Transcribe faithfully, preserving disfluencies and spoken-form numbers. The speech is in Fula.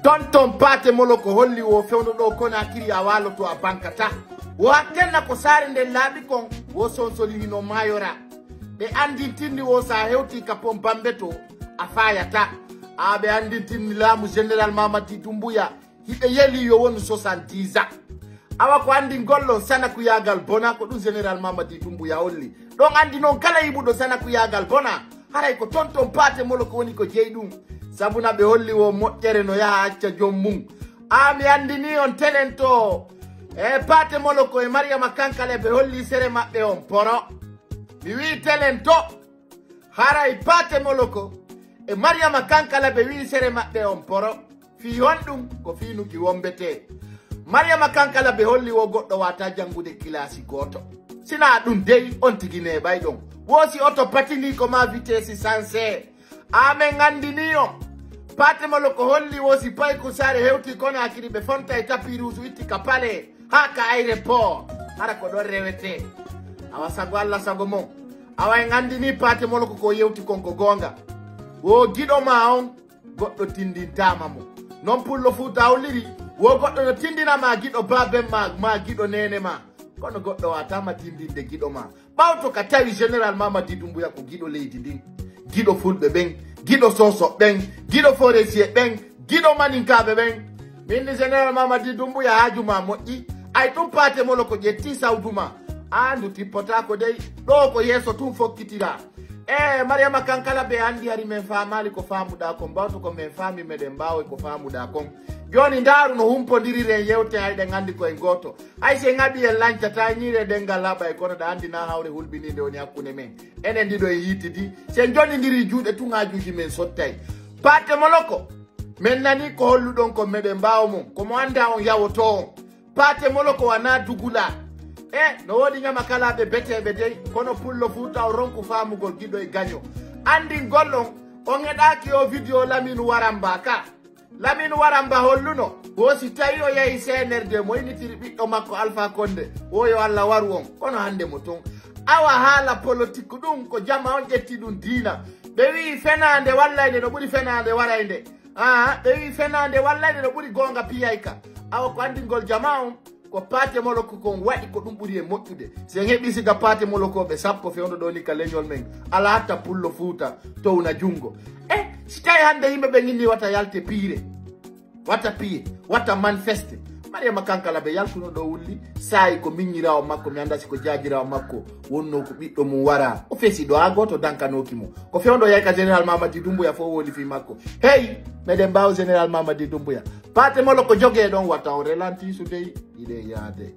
Tonton Paate Moloko holli wo fewndo ɗo Konakiri a waaloto a bankata. Wo hakkenna ko saare nden laaɓi kon wo sonsoli hino maayora. Ɓe anndintinni wo so a hewti ka pon Bambe to a faayata. A ɓe anndintinni laamu Général Mamadi Doumbouya hiɓe yeli yo wonu soixante-dix ans. Awa ko anndingol ɗon sanakuyaagal bona ko ɗum Général Mamadi Doumbouya holli. Ɗon anndi noon kala yiɓuɗo sanakuyaagal bona haray ko tonton Paate Moloko woni ko jeyi ɗum. Sabuna ɓe holli wo moƴƴere no yaha acca joom mum. A mi anndini on telen to e Paate Moloko e Mariyama Kankala ɓe holli sere maɓɓe on poro. Mi wi'i telen to haray Paate Moloko e Mariyama Kankala ɓe wi'i sere maɓɓe on poro. Fii honɗum ko fiinuki wombetee. Mariyama Kankala ɓe holli wo goɗɗo wata janngude kilaasi gooto. Sina ɗum dey on tigi neeɓay ɗon. Wo si oto patini ko ma vitesi sanse. Amen anndini on. Paate Moloko holli wo si payku saare hewti Konakiri ɓe fontay tapiruusu itti ka pale haa ka aéroport. Hara ko ɗon rewetee. Awa sago Alla sago mon. Awa en anndini Paate Moloko ko yewti kon ko goonga. Wo giɗo ma on goɗɗo tindintaama mo. Non pullo Fuuta holliri wo goɗɗo no tindina ma giɗo baaben ma ma giɗo neene ma. Kono goɗɗo wata ma tindinde giɗo ma. Ɓawto ka tawi Général Mamadi Doumbouya ko giɗo leydi ndin, giɗo fulɓe ɓen, giɗo soso ɓen, giɗo forestier ɓen, giɗo maninkaaɓe ɓen. Min ni Général Mamadi Doumbouya haaju ma moƴƴi. Ay ɗum Paate Moloko ƴetti sawdu ma. Aandu tippotaako dey. Ɗo ko yeeso tun fokkitira. E Mariyama Kankala ɓe anndi hari men faamaali ko faamuɗaa kon. Mbawto ko men faami meɗen mbaawoy ko faamuɗaa kon. Jooni ndaaru no humpondiriren yewte hay ɗen anndi ko en gooto. Hay si en aɓi en lancata ñiire ɗenngal haɓay kono ɗa anndi na hawre hulɓiniinde woni hakkunde men. Enen ɗiɗo en yiitidi. Si en jonnindiri juuɗe tun haajuuji men sottay. Paate Moloko. Men nani ko holluɗon kon meɗen mbaawa mon. Ko mo annda on yawoto on. Paate Moloko wana dugula. E no woodi ñamakalaaɓe beteeɓe dey kono pullo Fuuta o ronku faamugol giɗo e gaño. Anndingol on on heɗaaki o vidéo Lamine Waramba ka. Lamine Waramba holluno wo si tawi o yahi C N R D mo initiri ɓiɗɗo makko Alpha Condé wo yo Alla waru on kono hannde mo ton. Awa haala politique ɗum ko jama on ƴetti ɗum diina. Ɓe wi'i fenaande wallay nde no ɓuri fenaande waray nde. Aa ɓe wi'i fenaande wallay nde no ɓuri goonga piyay ka. Awa ko anndingol jama on ko Paate Moloko kon waɗi ko ɗum ɓuri e moƴƴude. Si en heɓi siga Paate Molokooɓe sappo fewndo ɗoo ni ka leñol men, alaa hatta pullo Fuuta towna junngo. E si tawi hannde yimɓe ɓen inni wata yalte piire, wata piye, wata manifeste. Mariyama Kankala ɓe yaltuno ɗo wulli, saayi ko miññiraawo makko, mi anndaa si ko jaajiraawo makko wonnoo ko ɓiɗɗo mum wara. O fesi ɗo haa gooto dankanooki mo. Ko fewndo yahi ka Général Mamadi Doumbouya fof woni fii makko. Hey, meɗen mbaawa Général Mamadi Doumbouya. Paate Moloko jogee ɗon wata o relanti sudey, iɗe yaade.